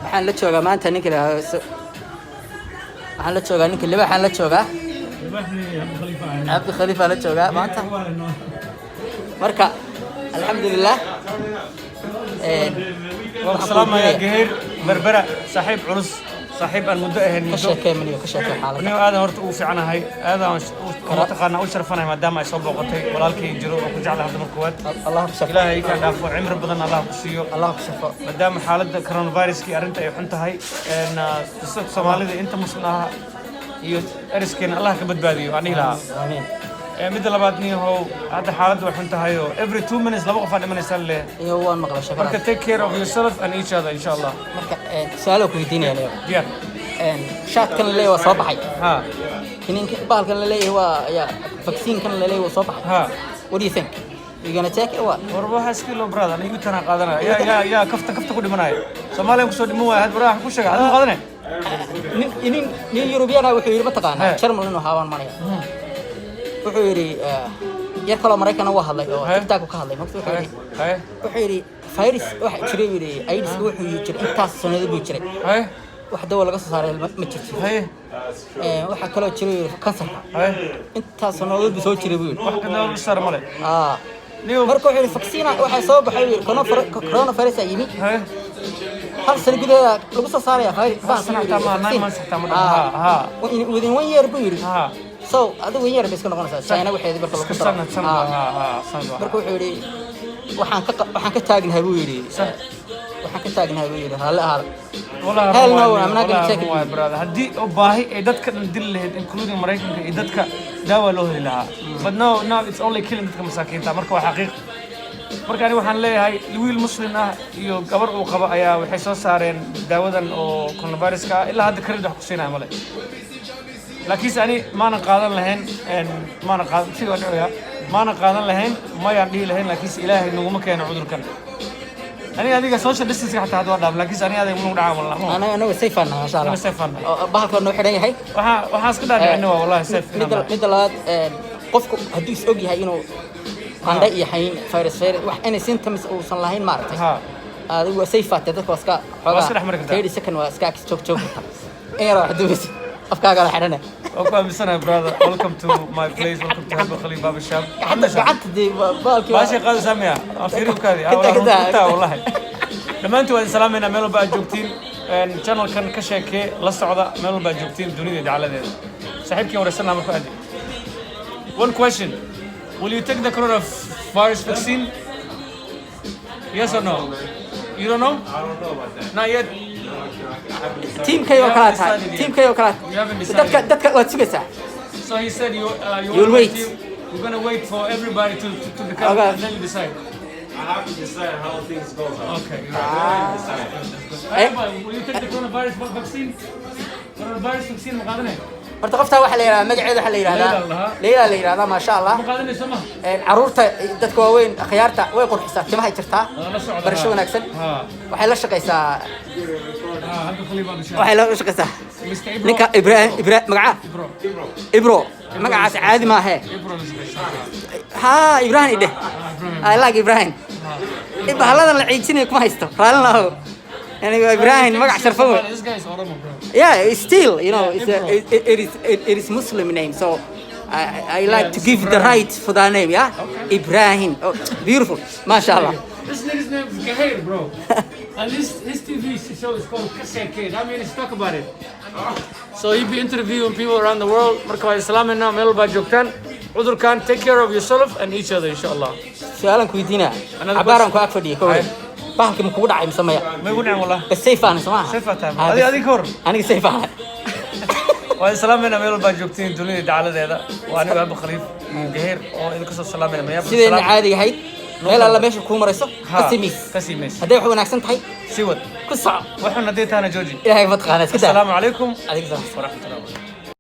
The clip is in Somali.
Waxaan la joogaa maanta ninka la yidhaahdo, waxaan la joogaa ninka libaaxaan la joogaa, Cabdi Khaliif la joogaa maanta. Marka alxamdulilah. Waan ku salaamayaa Gaheyr Berbera, saaxiib culus, saaxiib aan muddo ahayn. Ka Muddo sheekee maniyo, ka sheekee xaaladda. Anigo aadan horta ugu fiicanahay, aadaan mataqaanaa u sharfanahay maadaama ay soo booqatay walaalkay jiro oo ku jeclahay. Hadda mar koowaad Allah ku sharfo. Ilaahay kaa dhaafo, cimri badan Allah ku siiyo. Allah ku sharfo. Maadaama xaaladda coronaviruskii arrinta ay xun tahay, dadka Soomaalida inta Muslim ah iyo eriskeena Allah ka badbaadiyo aan dhihi lahaa. Aamiin. Midda labaad, niyahow, hadda xaaladdu way xun tahay oo every 2 minutes laba qof aa dhimanaysaa leh. Iyo waan maqlay Marka sheekadaas. take care of yourself and each other, insha Allah. Marka su-aalo ku weydiinaya niyo. Diyaar. Shaadkan la leeyahay waa soo baxay. Ha. Kiniinka bahalkan la leeyahay waa ayaa vaccine-kan la leeyahay waa soo baxay. Ha. What do you think? You gonna take it or what? War waxaa iska ilo, brother, aniga utana qaadanaya, yaa kafta kafta ku dhimanaya, Soomaaliya kusoo dhiman waaya. Had waraa ku sheega adigu qaadanay. Nin Yurubiyaana wuxuu yidhi, mataqaanaa, Jarmal inuu haawaan manaya. Wuxuu yidhi yar kaloo Maraykana waa hadlay oo TikTok ka hadlay mogta. Wuxuu yidhi wuxuu yidhi virus waxa jiray, yidhi AIDS wuxuu jiray intaas sanado buu jiray, wax dawo laga soo saaray ma jirto. Waxaa kaloo jiray, yidhi, kansarka intaas sanadood buu soo jiray, buu yidhi. Wax ka dawo saar male. Niyo. Marka wuxuu yidhi vaccine waxaa soo baxay, buu yidhi, coronavirus aa yimi, hal sano gudaheeda lagu soo saaraya virus. Hal sano xataa ma, 9 months xataa ma dhan. Ha ha. Within one year, buu yidhi. So adigu one year bay iska noqonaysaa China waxeedi marka lagu iska daro. Sanad sanad. Ha ha, sanad. Marka wuxuu yidhi waxaan ka taagnahay, buu yidhi, waxaan ka taagnahay, buu yidhi, raalli ahaada. Wallahi. Hell no, I'm not gonna take it. Waay brother, haddii oo baahi ay dadka dhan dili lahayd, including Maraykanka iyo dadka, daawa loo heli lahaa, but no, now it's only killing dadka masaakiinta. Marka waa xaqiiq. Marka ani waxaan leeyahay wiil Muslim ah iyo gabar uu qabo ayaa waxay soo saareen daawadan oo coronaviruska ah. Ilaa hadda credit wax ku siinaya male, laakiinse ani maanan qaadan lahayn, maanan qaadan si waa dhacaya, maanan qaadan lahayn, mayaan dhihi lahayn, laakiinse Ilaahay naguma keeno cudurkan. Aniga adiga social distance xataa hadda waa dhaaf, laakiinse aniga adiga munugu dhacaa wallah. Anaga safe aan nahay, masha Allah. Anaga safe aan nahay. Oo bahalka noo xidhan yahay. Waxaan iska dhaadhicina waa wallahi safe inaan Midda nahay. Midda labaad, qofku hadduu is og yahay inuu qandho iyo xayin virus wax any symptoms uusan lahayn, maaragtay, adigu waa safe aatee, dadka waa iska Waa iska dhex mari kartaa. 30 second waa iska ag joog joog kartaa, in yar wax duubaysa afkaaga la xidhane. Waa ku aaminsanahay, brother. Welcome to my place. Welcome to Habba Khaliif Baba Sham. Gacanta dee bahalkii Baashay qaado saamiya aan fiiri u kaadi. Kada, kada. Runtaa wallahi dhammaantiin waan salaamayna meel walba aad joogtiin. Channelkan Ka Sheekee la socda meel walba aad joogtiin dunida dacaladeeda. Saaxiibkii wareysanaa markuu aadi. One question: will you take the coronavirus vaccine, yes or no? You don't know? I don't know about that. Not yet. I haven't decided. Tiimkay oo kala tahay, tiimkay oo kala. You haven't decided. Dadka waad sugaysaa. So he said you You'll want wait. You're gonna wait for everybody to become and then you decide. I have to decide how things go. Okay. I haven't decided. Eh? Will you take the coronavirus vaccine? Coronavirus vaccine ma qaadanay? Horta qoftaa waxaa la yidhahdaa, magaceeda waxaa la yidhahdaa Leyla la dhahaa. Leyla la yidhahdaa, maasha Allah. Ma qaadanayso ma? Caruurta, dadka waaweyn, akhyaarta way qurxisaa, timahay jirtaa. Waa la socdaa. Barasho wanaagsan. Waxay la shaqaysaa Ha, hadda Khaliif baa bishaa. Waxay la shaqaysaa Mr. Ibro. Ninka Ibrahim, Ibrahim magaca. Ibro. Ibro magacaas caadi maahe. Ibro la shaqaysaa. Ha, Ibrahim idheh. Ibrahim. I like Ibrahim. Bahalladan la ciijinayo kuma haysto, raalin lahow. Yani waa Ibrahim, magac sharfan wey. This guy is Oromo, bro. Yeah, it's still, it's a, Ibro. it is Muslim name, so I like Yeah, to it's give the Ibrahim. right for that name, yeah? Okay. Ibrahim. Oh, beautiful. MashaAllah. This nigga's name is Gahair, bro. And this his TV show is called Kaseke. That means talk about it. So he be interviewing people around the world. Marka waa islaamayna meel walbaa joogtaan. Cudurkan, take care of yourself and each other, insha Allah. Su'aalan ku weydiinaya. Another Cabaaran ku question. ag fadhiya ka waran. Bahalkii ma kugu dhacay mise maya? Ma igu dhicin wallah. Bas safe aan soo maaha. Safe aad tahay. Ah, Adiga bas. Adiga ka hor. Aniga safe aan. Waa islaamayna meel walbaa joogtiin dunida dacaladeeda. Waa aniga Abu Khaliif iyo Gaheer oo idinka soo salaamayna Minneapolis. Sideenna Salaam. Caadiga ahayd, meel alla meesha kuu marayso Ha, ka sii miis. Ka sii miis. Hadday wax wanaagsan tahay Sii wad. ku soco. Waxun haddii tahana jooji. Ilaahay mataqaana iska daa. Assalaamu calaykum Adiga salaam. waraxmatullahi wabarakatuh.